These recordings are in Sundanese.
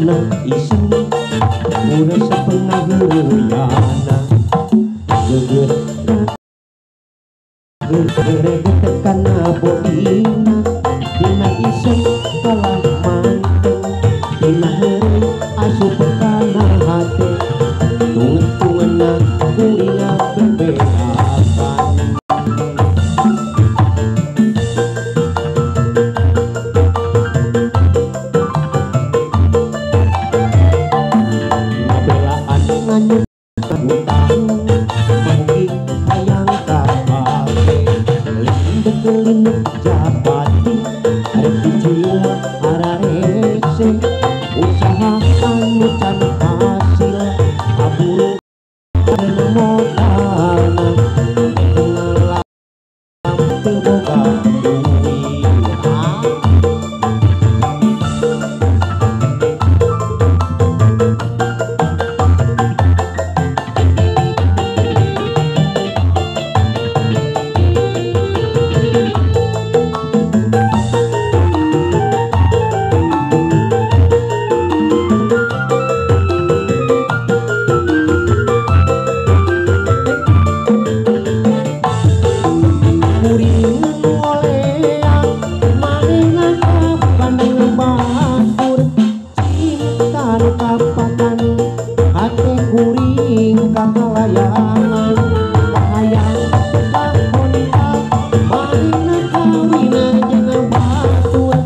Dina iseng mure sepengaheuyana geugeuh gereget kana bodina dina iseng kalah manteng dina heureuy asup kana hate tungeun-tungeunna kuring bebeakan. Japati arek dicium ararese usaha anu can hasil kaburu modalna ngalam teu boga duit. Kakalayangan kahayang kahonta manehna kawina jeung batur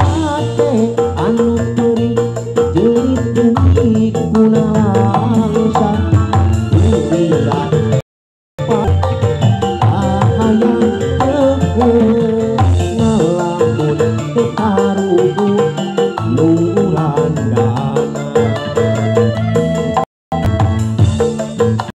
hate anu peurih jeurit deui kuna.